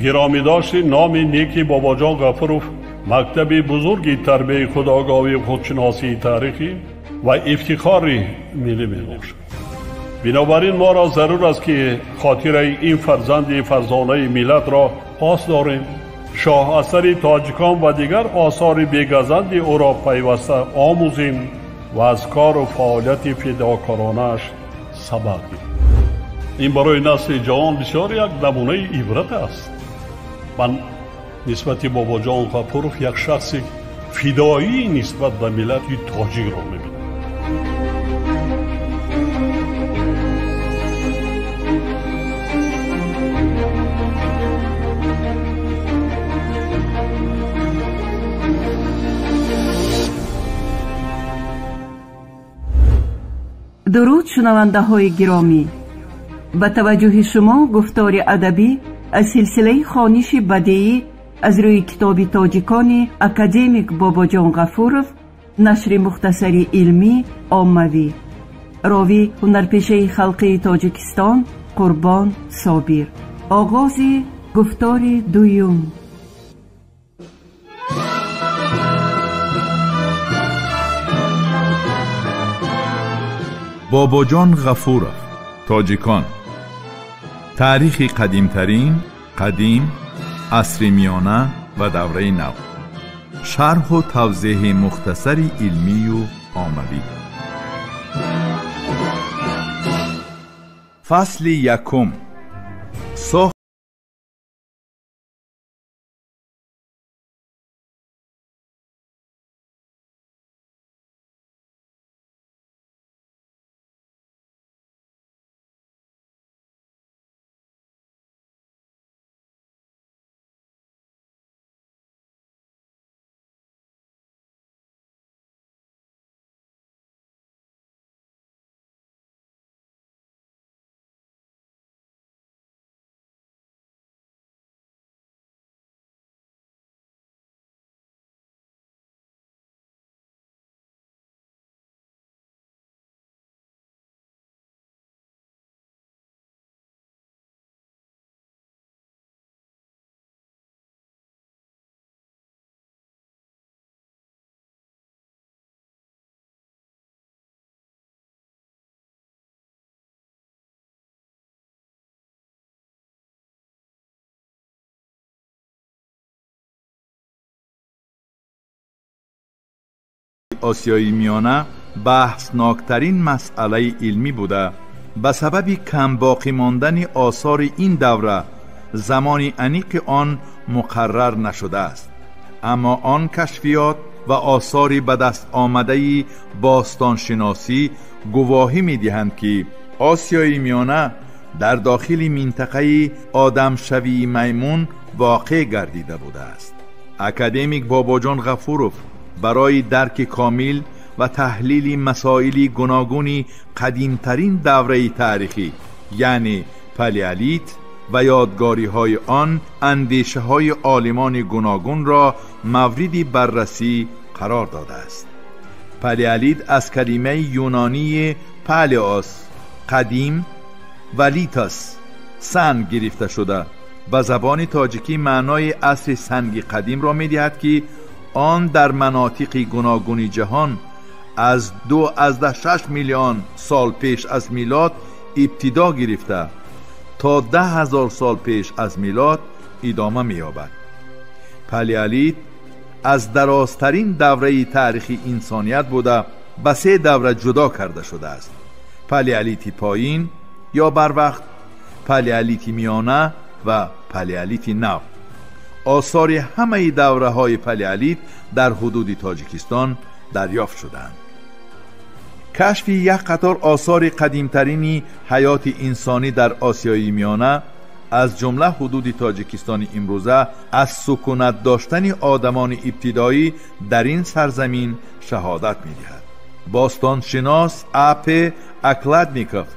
Гиромӣ дошти номи неки Бобоҷон Ғафуров мактаби бузурги тарбияи худогоҳӣ, худшиносии таърихӣ ва ифтихори миллӣ мебошад. Бинобар ин моро зарур аст, ки хотираи ин фарзанди фарзонаи миллатро пос дорем, шоҳасари тоҷикон ва дигар осори бегазанди ӯро пайваста омӯзем ва аз кору фаъолияти фидокоронааш сабақ гирем. Ин барои насли ҷавон бисёр як намунаи ибрат аст. Ман нисбати Бобоҷон Ғафуров як шахси фидоӣ нисбат ба миллати тоҷикро мебинам. Дуруд, шунавандаҳои гиромӣ! Ба таваҷҷӯҳи шумо гуфтори адабӣ аз силсилаи хониши бадеӣ аз рӯи китоби тоҷикони академик Бобоҷон Ғафуров, нашри мухтасари илмӣ оммавӣ. Ровӣ ҳунарпешаи халқии Тоҷикистон Қурбон Собир. Оғози гуфтори дуюм. Бобоҷон Ғафуров, тоҷикон. Таърихи қадимтарин, қадим, асри миёна ва давраи нав. Шарҳу тавзеҳи мухтасари илмию оммавӣ. Фасли якум. Осиёи Миёна баҳснокатарин масъалаи илмӣ буда, ба сабаби кам боқӣ мондани осори ин давра замони аниқи он муқаррар нашудааст. Аммо он кашфиёт ва осори ба даст омадаи бостоншиносӣ гувоҳӣ медиҳанд, ки Осиёи Миёна дар дохили минтақаи одамшавии маймун воқеъ гардида будааст. Академик Бобоҷон Ғафуров барои дарки комил ва таҳлили масоили гуногуни қадимтарин давраи таърихӣ, яъне палеолит ва ёдгориҳои он, андешаҳои олимони гуногунро мавриди баррасӣ қарор додааст. Палеолит аз калимаи юнонии палеос қадим ва литос санг гирифта шуда, ба забони тоҷикӣ маънои асри санги қадимро медиҳад, ки он дар манотиқи гуногуни ҷаҳон аз 2,6 миллион сол пеш аз милод ибтидо гирифта то 10 000 сол пеш аз милод идома меёбад. Палеолит аз дарозтарин давраи таърихи инсоният буда, ба се давра ҷудо карда шудааст: палеолити поин ё барвақт, палеолити миёна ва палеолити нав. Осори ҳамаи давраҳои палеолит дар ҳудуди Тоҷикистон дарёфт шуданд. Кашфи як қатор осори қадимтарини ҳаёти инсонӣ дар Осиёи Миёна, аз ҷумла ҳудуди Тоҷикистони имрӯза, аз сукунат доштани одамони ибтидоӣ дар ин сарзамин шаҳодат медиҳад. Бостоншинос А. П. Окладников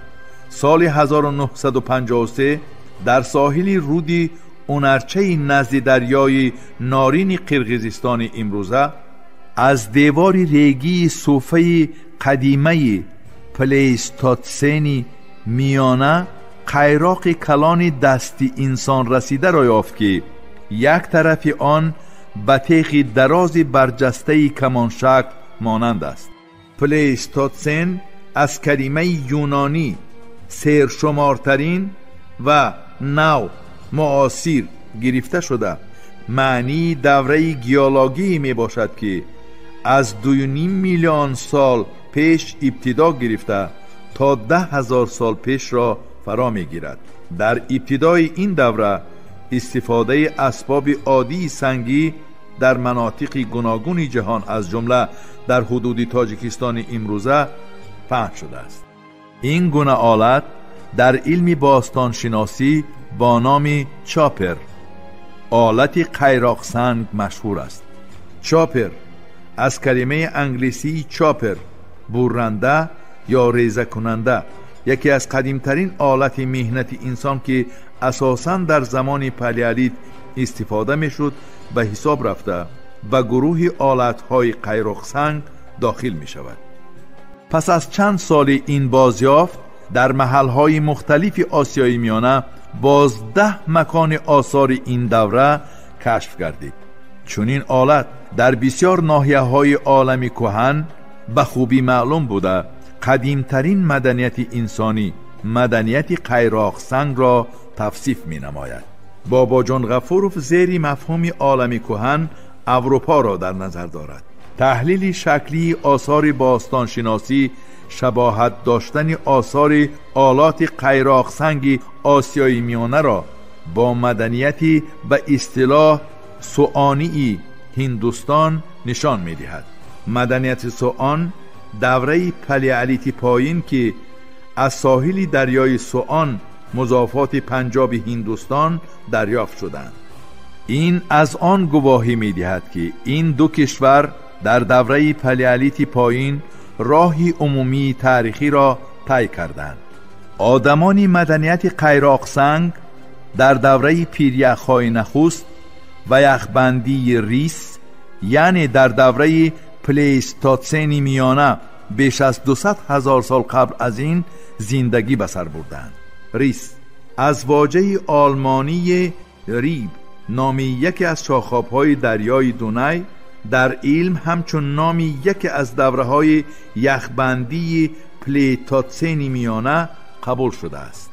соли 1953 дар соҳили руди Унарчаи назди дарёи Норини Қирғизистони имрӯза аз девори регии суфаи қадимаи плейстотсени миёна қайроқи калони дасти инсон расидаро ёфт, ки як тарафи он ба теғи дарози барҷастаи камоншакл монанд аст. Плейстотсен аз калимаи юнонӣ сершумортарин ва нав муосир гирифта шуда, маънии давраи геологӣ мебошад, ки аз 2,5 миллион сол пеш ибтидо гирифта то 10 000 сол пешро фаро мегирад. Дар ибтидои ин давра истифодаи асбоби оддии сангӣ дар манотиқи гуногуни ҷаҳон, аз ҷумла дар ҳудуди Тоҷикистони имрӯза, паҳн шудааст. Ин гуна олат дар илми бостоншиносӣ бо номи чопер, олати қайроқсанг, машҳур аст. Чопер аз калимаи англисии chopper, бурранда ё резакунанда, яке аз қадимтарин олати меҳнати инсон, ки асосан дар замони палеолит истифода мешуд, ба ҳисоб рафта, ба гурӯҳи олатҳои қайроқсанг дохил мешавад. Пас аз чанд соли ин бозёфт дар маҳалҳои мухталифи Осиёи Миёна боз 10 макони осори ин давра кашф гардид. Чунин олат дар бисёр ноҳияҳои олами кӯҳан ба хубӣ маълум буда, қадимтарин маданияти инсонӣ, маданияти қайроқсангро тавсиф менамояд. Бобоҷон Ғафуров зери мафҳуми олами кӯҳан Аврупоро дар назар дорад. Таҳлили шаклии осори бостоншиносӣ шабоҳат доштани осори олоти қайроқсанги Осиёи Миёнаро бо маданияти ба истилоҳ суонии Ҳиндустон нишон медиҳад. Маданияти Суон давраи палеолити поин, ки аз соҳили дарёи Суон, музофоти Панҷоби Ҳиндустон, дарёфт шуданд. Ин аз он гувоҳӣ медиҳад, ки ин ду кишвар дар давраи палеолити поин роҳи умумии таърихиро тай карданд. Одамони маданияти қайроқсанг дар давраи пиряхҳои нахуст ва яхбандии Рис, яъне дар давраи плейстотсени миёна, беш аз 200 000 сол қабл аз ин зиндагӣ ба сар бурданд. Рис аз воҷаи олмонии Рип, номи яке аз шохобҳои дарёи Дунай, дар илм ҳамчун номи яке аз давраҳои яхбандии плейтоцени миёна қабул шудааст.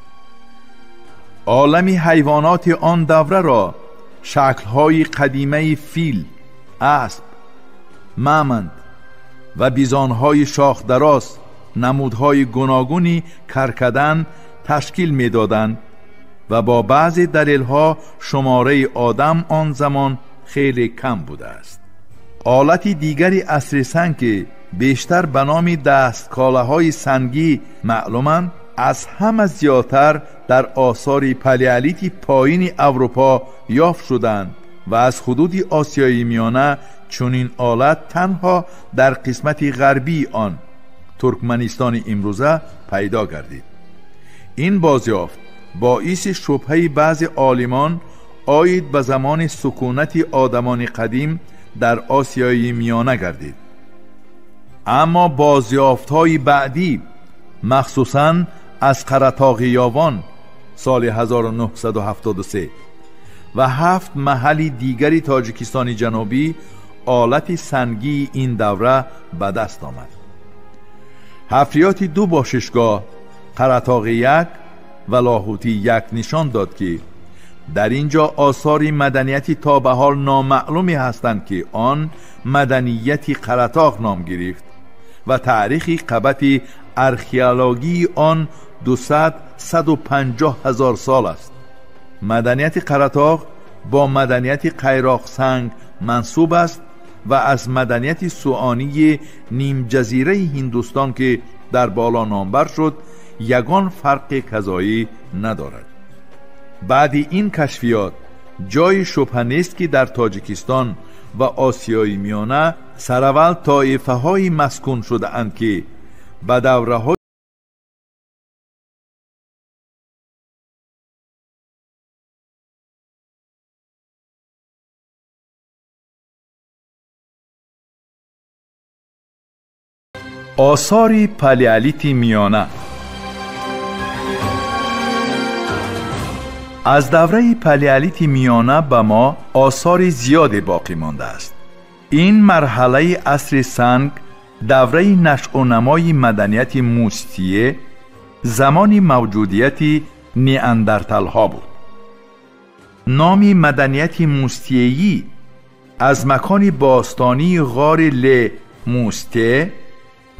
Олами ҳайвоноти он давраро шаклҳои қадимаи фил, асп, мамонт ва бизонҳои шохдароз, намудҳои гуногуни каркадан ташкил медоданд ва бо баъзе далелҳо шумораи одам он замон хеле кам будааст. Олати дигари асри санг, ки бештар ба номи дастколаҳои сангӣ маълуманд, аз ҳама зиёдтар дар осори палеолити поини Аврупо ёфт шуданд ва аз ҳудуди Осиёи Миёна чунин олат танҳо дар қисмати ғарбии он, Туркманистони имрӯза, пайдо гардид. Ин бозёфт боиси шубҳаи баъзе олимон оид ба замони сукунати одамони қадим дар Осиёи Миёна гардид. Аммо бозёфтҳои баъдӣ, махсусан аз Қаратоғи Ёвон соли 1973 ва ҳафт маҳалли дигари Тоҷикистони Ҷанубӣ, олати сангии ин давра ба даст омад. Ҳафриёти ду бошишгоҳ, Қаратоғи як ва Лоҳутӣ як, нишон дод, ки дар ин ҷо осори маданияти то ба ҳол номаълуме ҳастанд, ки он маданияти Қаратоғ ном гирифт ва таърихи қабати археологии он 200-150 ҳазор сол аст. Маданияти Қаратоғ бо маданияти қайроқсанг мансуб аст ва аз маданияти суонии нимҷазираи Ҳиндустон, ки дар боло номбар шуд, ягон фарқи казоӣ надорад. Баъди ин кашфиёт ҷои шубҳа нест, ки дар Тоҷикистон ва Осиёи Миёна сараввал тоифаҳои маскун шудаанд, ки ба давраҳои осори палеолити миёна. Аз давраи палеолити миёна ба мо осори зиёде боқӣ мондааст. Ин марҳалаи асри санг давраи нашъунамои маданияти Мустие, замони мавҷудияти неандерталҳо буд. Номи маданияти мустиеӣ аз макони бостонии ғори Ле Мусте,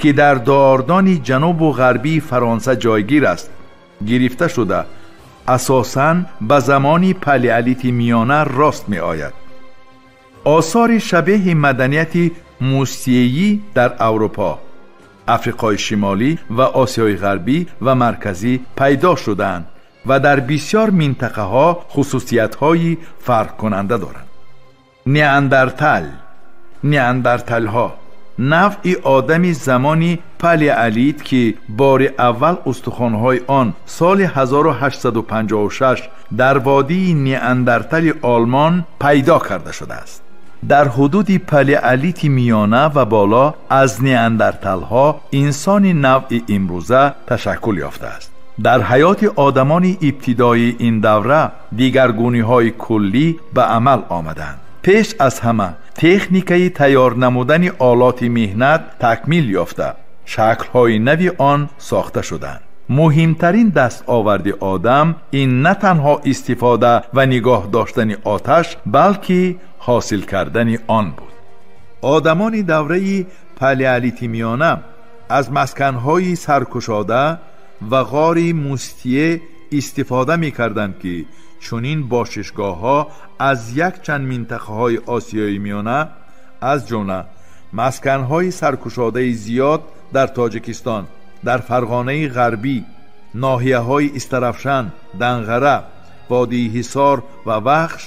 ки дар Дордони ҷанубу ғарбии Фаронса ҷойгир аст, гирифта шуда, асосан ба замони палеолити миёна рост меояд. Осори шабеҳи маданияти мустиеӣ дар Аврупо, Африқои Шимолӣ ва Осиёи Ғарбӣ ва Марказӣ пайдо шудаанд ва дар бисёр минтақаҳо хусусиятҳои фарқкунанда доранд. Неандертал, неандерталҳо навъи одами замони палеолит, ки бори аввал устухонҳои он соли 1856 дар водии Неандертали Олмон пайдо карда шудааст. Дар ҳудуди палеолити миёна ва боло аз неандерталҳо инсони навъи имрӯза ташаккул ёфтааст. Дар ҳаёти одамони ибтидоии ин давра дигаргуниҳои куллӣ ба амал омаданд. Пеш аз ҳама техникаи тайёр намудани олоти меҳнат такмил ёфта, шаклҳои нави он сохта шуданд. Муҳимтарин дастоварди одам ин на танҳо истифода ва нигоҳ доштани оташ, балки ҳосил кардани он буд. Одамони давраи палеолити миёна аз масканҳои саркушода ва ғори Мустие истифода мекарданд, ки чунин бошишгоҳҳо аз якчанд минтақаҳои Осиёи Миёна, аз ҷумла масканҳои саркушодаи зиёд дар Тоҷикистон, дар Фарғонаи Ғарбӣ, ноҳияҳои Истарафшан, Данғара, водии Ҳисор ва Вахш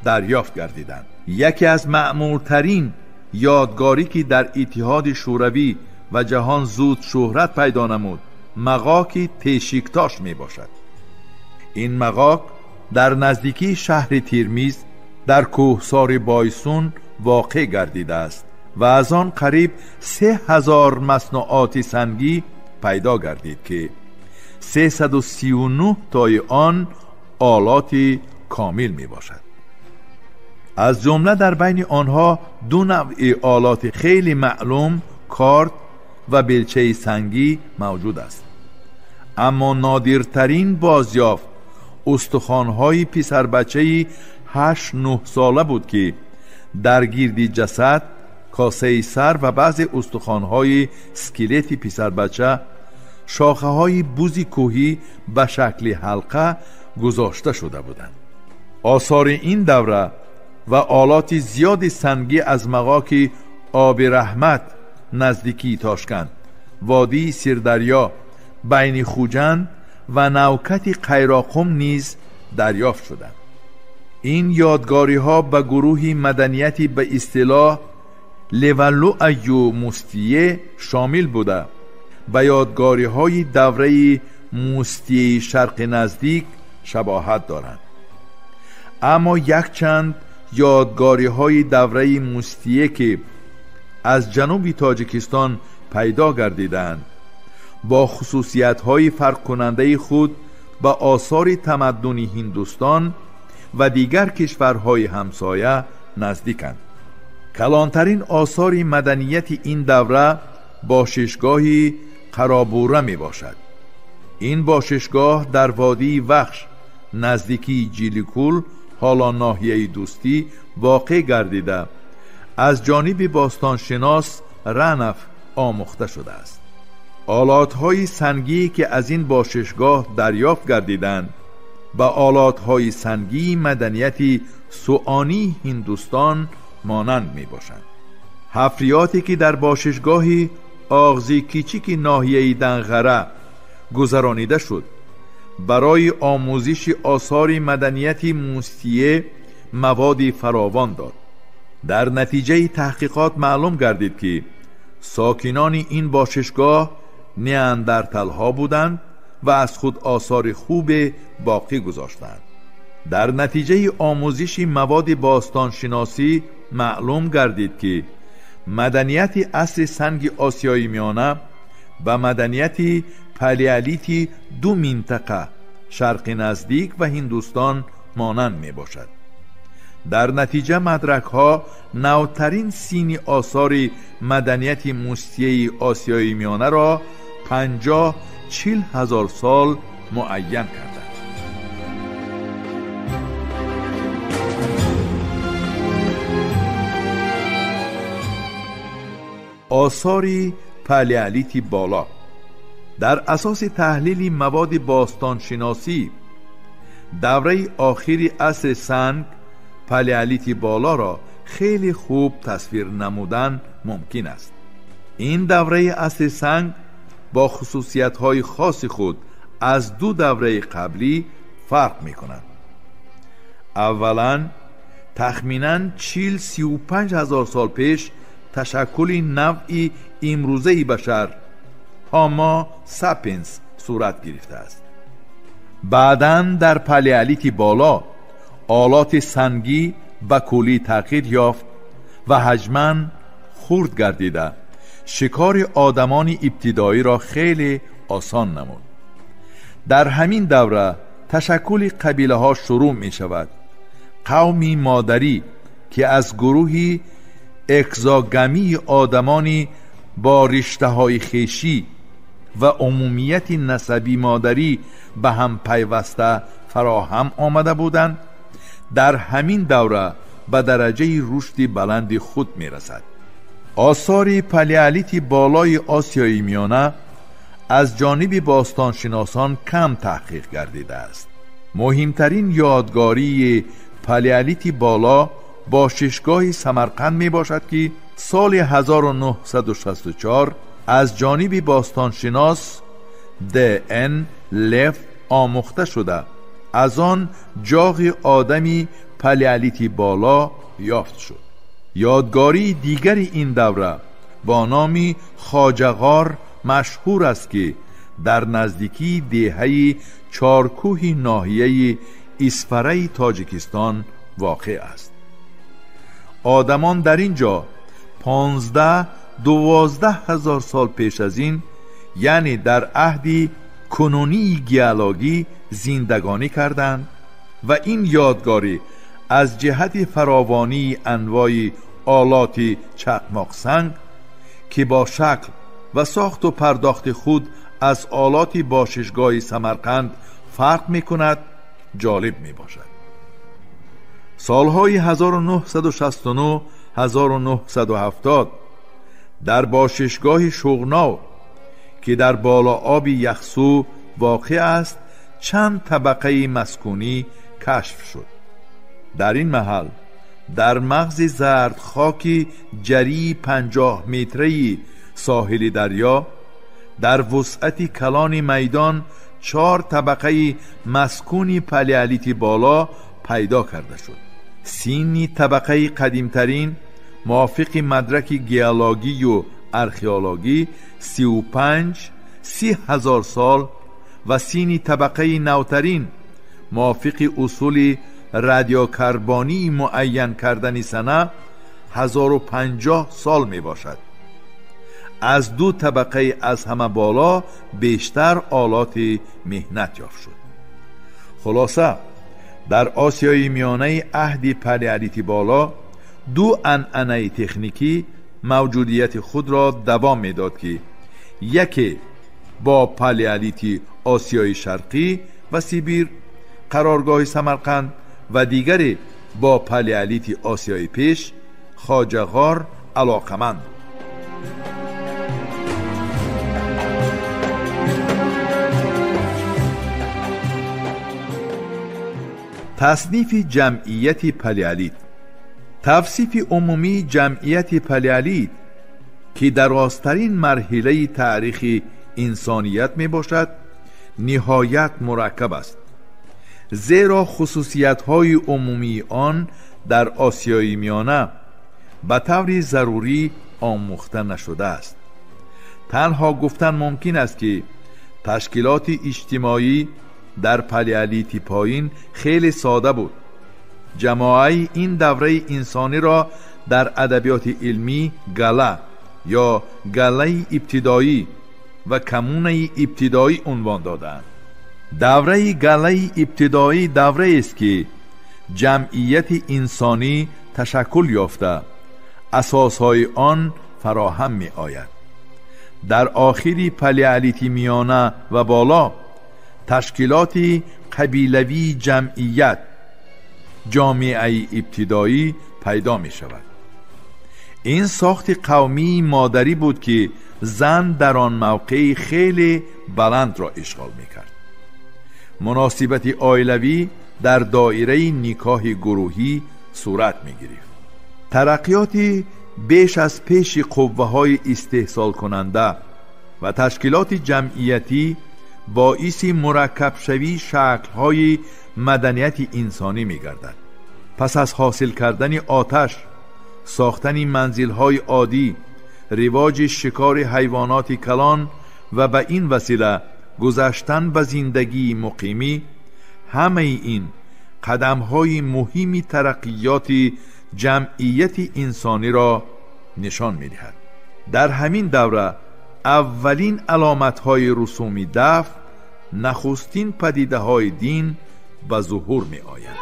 дарёфт гардиданд. Яке аз маъмултарин ёдгорӣ, ки дар Иттиҳоди Шӯравӣ ва ҷаҳон зуд шӯҳрат пайдо намуд, мағоки Тешиктош мебошад. Ин мағок дар наздикии шаҳри Тирмиз дар кӯҳсори Бойсун воқеъ гардидааст ва аз он қариб 3000 маснуоти сангӣ пайдо гардид, ки 339 тои он олоти комил мебошад. Аз ҷумла дар байни онҳо ду навъи олоти хеле маълум, корд ва белчаи сангӣ мавҷуд аст. Аммо нодиртарин бозёфт устухонҳои писарбачаи 8-9 сола буд, ки дар гирди ҷасад, косаи сар ва баъзе устухонҳои скелети писарбача шохаҳои бузи кӯҳӣ ба шакли ҳалқа гузошта шуда буданд. Осори ин давра ва олоти зиёди сангӣ аз мағоки Оби Раҳмат наздикии Тошканд, водии Сирдарё, байни Хуҷанд ва навкати Қайроқум низ дарёфт шуданд. Ин ёдгориҳо ба гурӯҳи маданияти ба истилоҳ Левалуаю Мустие шомил буда, ба ёдгориҳои давраи Мустиеи Шарқи Наздик шабоҳат доранд. Аммо якчанд ёдгориҳои давраи Мустие, ки аз ҷануби Тоҷикистон пайдо гардидаанд, бо хусусиятҳои фарқкунандаи худ ба осори тамаддуни Ҳиндустон ва дигар кишварҳои ҳамсоя наздиканд. Калонтарин осори маданияти ин давра бошишгоҳи Қаробура мебошад. Ин бошишгоҳ дар водии Вахш наздикии Ҷиликул, ҳоло ноҳияи Дӯстӣ, воқеъ гардида, аз ҷониби бостоншинос Ранов омӯхта шудааст. Олатҳои сангие, ки аз ин бошишгоҳ дарёфт гардиданд, ба олатҳои сангии маданияти суонии Ҳиндустон монанд мебошанд. Ҳафриёте, ки дар бошишгоҳи Оғзи Кичики ноҳияи Данғара гузаронида шуд, барои омӯзиши осори маданияти Мустие маводи фаровон дод. Дар натиҷаи таҳқиқот маълум гардид, ки сокинони ин бошишгоҳ неандерталҳо буданд ва аз худ осори хубе боқӣ гузоштанд. Дар натиҷаи омӯзиши маводи бостоншиносӣ маълум гардид, ки маданияти асри санги Осиёи Миёна ба маданияти палеолити ду минтақа Шарқи Наздик ва Ҳиндустон монанд мебошад. Дар натиҷа мадракҳо навтарин синни осори маданияти мустияи Осиёи Миёнаро 50-40 ҳазор сол муайян карданд. Осори палеолити боло. Дар асоси таҳлили маводи бостоншиносӣ давраи охири асри санг палеолити болоро хеле хуб тасвир намудан мумкин аст. Ин давраи асри санг бо хусусиятҳои хоси худ аз ду давраи қаблӣ фарқ мекунад. Аввалан, тахминан 40-35 ҳазор сол пеш ташаккули навъи имрӯзаи башар Homo sapiens сурат гирифтааст. Баъдан дар палеолити боло олоти сангӣ ба куллӣ тағйир ёфт ва ҳаҷман хурд гардида шикори одамони ибтидоиро хеле осон намуд. Дар ҳамин давра ташаккули қабилаҳо шурӯъ мешавад. Қавми модарӣ ки аз гурӯҳи экзогамии одамони бо риштаҳои хешӣ ва умумияти насаби модарӣ ба ҳам пайваста фароҳам омада буданд, дар ҳамин давра ба дараҷаи рушди баланди худ мерасад. Осори палеолити болои Осиёи Миёна аз ҷониби бостоншиносон кам таҳқиқ гардидааст. Муҳимтарин ёдгории палеолити боло бошишгоҳи Самарқанд мебошад ки соли 1964 аз ҷониби бостоншинос Д. Н. Лев омӯхта шуда аз он ҷоғи одами палеолити боло ёфт шуд. Ёдгории дигари ин давра бо номи Хоҷағор машҳур аст ки дар наздикии деҳаи Чоркӯҳи ноҳияи Исфараи Тоҷикистон воқеъ аст. Одамон дар ин ҷо 15-12 ҳазор сол пеш аз ин, яъне дар аҳди кунунии геологӣ зиндагонӣ карданд ва ин ёдгорӣ аз ҷиҳати фаровонии анвои олоти чақмоқсанг ки бо шакл ва сохту пардохти худ аз олоти бошишгоҳи Самарқанд фарқ мекунад, ҷолиб мебошад. Солҳои 1969-1970 дар бошишгоҳи Шуғнов ки дар болооби Яхсу воқеъ аст, чанд табақаи маскунӣ кашф шуд. Дар ин маҳал дар мағзи зардхоки ҷарии 50 метраи соҳили дарё дар вусъати калони майдон 4 табақаи маскуни палеолити боло пайдо карда шуд. Синни табақаи қадимтарин мувофиқи мадраки геологию археологӣ 35-30 ҳазор сол ва синни табақаи навтарин мувофиқи усули радиокарбонии муайян кардани сана 1050 сол мебошад. Аз ду табақаи аз ҳама боло бештар олоти меҳнат ёфт шуд. Хулоса, дар Осиёи Миёнаи аҳди палеолити боло ду анъанаи техникӣ мавҷудияти худро давом медод ки яке бо палеолити Осиёи Шарқӣ ва Сибир қароргоҳи Самарқанд ва дигаре бо палеолити Осиёи Пеш Хоҷағор алоқаманд буд. Таснифи ҷамъияти палеолит. Тавсифи умумии ҷамъияти палеолит ки дарозтарин марҳилаи таърихи инсоният мебошад, ниҳоят мураккаб аст, зеро хусусиятҳои умумии он дар Осиёи Миёна ба таври зарурӣ омӯхта нашудааст. Танҳо гуфтан мумкин аст ки ташкилоти иҷтимоӣ дар палеолити поин хеле сода буд. Ҷамоаи ин давраи инсониро дар адабиёти илмӣ гала ё галаи ибтидоӣ ва коммунаи ибтидоӣ унвон додаанд. Давраи галаи ибтидоӣ давраест, ки ҷамъияти инсонӣ ташаккул ёфта, асосҳои он фароҳам меояд. Дар охири палеолити миёна ва боло ташкилоти қабилавии ҷамъият, ҷомеаи ибтидоӣ пайдо мешавад. Ин сохти қавмии модарӣ буд, ки зан дар он мавқеи хеле баландро ишғол мекард. Муносибати оилавӣ дар доираи никоҳи гурӯҳӣ сурат мегирифт. Тараққиёти беш аз пеши қувваҳои истеҳсолкунанда ва ташкилоти ҷамъиятӣ боиси мураккабшавии шаклҳои маданияти инсонӣ мегардад. Пас аз ҳосил кардани оташ, сохтани манзилҳои оддӣ, ривоҷи шикори ҳайвоноти калон ва ба ин васила гузаштан ба зиндагии муқимӣ, ҳамаи ин қадамҳои муҳими тараққиёти ҷамъияти инсониро нишон медиҳад. Дар ҳамин давра аввалин аломатҳои русуми дафн, нахустин падидаҳои дин ба зуҳур меоянд.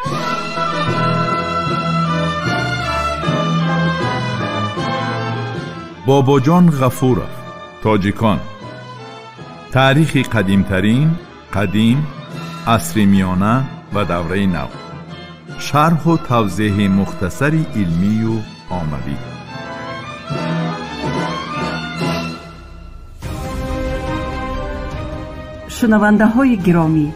Бобоҷон Ғафуров. Тоҷикон. Таърихи қадимтарин, қадим, асри миёна ва давраи нав. Шарҳу тавзеҳи мухтасари илмию оммавӣ. Шунавандаҳои гиромӣ,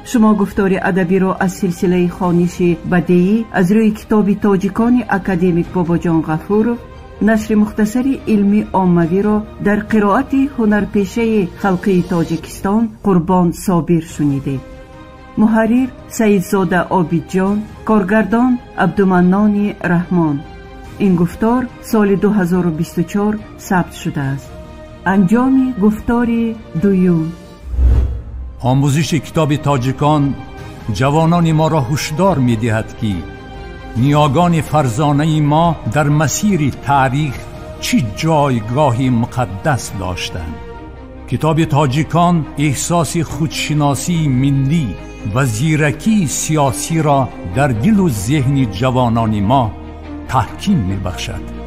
шумо гуфтори адабиро аз силсилаи хониши бадеӣ аз рӯи китоби тоҷикони академик Бобоҷон Ғафуров, нашри мухтасари илмӣ оммавиро дар қироати ҳунарпешаи халқии Тоҷикистон Қурбон Собир шунидед. Муҳаррир Саидзода Обидҷон, коргардон Абдуманнони Раҳмон. Ин гуфтор соли 2024 сабт шудааст. Анҷоми гуфтори дуюм. Омӯзиши китоби тоҷикон ҷавонони моро ҳушдор медиҳад, ки ниёгони фарзонаи мо дар масири таърих чӣ ҷойгоҳи муқаддас доштанд. Китоби тоҷикон эҳсоси худшиносии миллӣ ва зиракии сиёсиро дар дилу зеҳни ҷавонони мо таҳким мебахшад.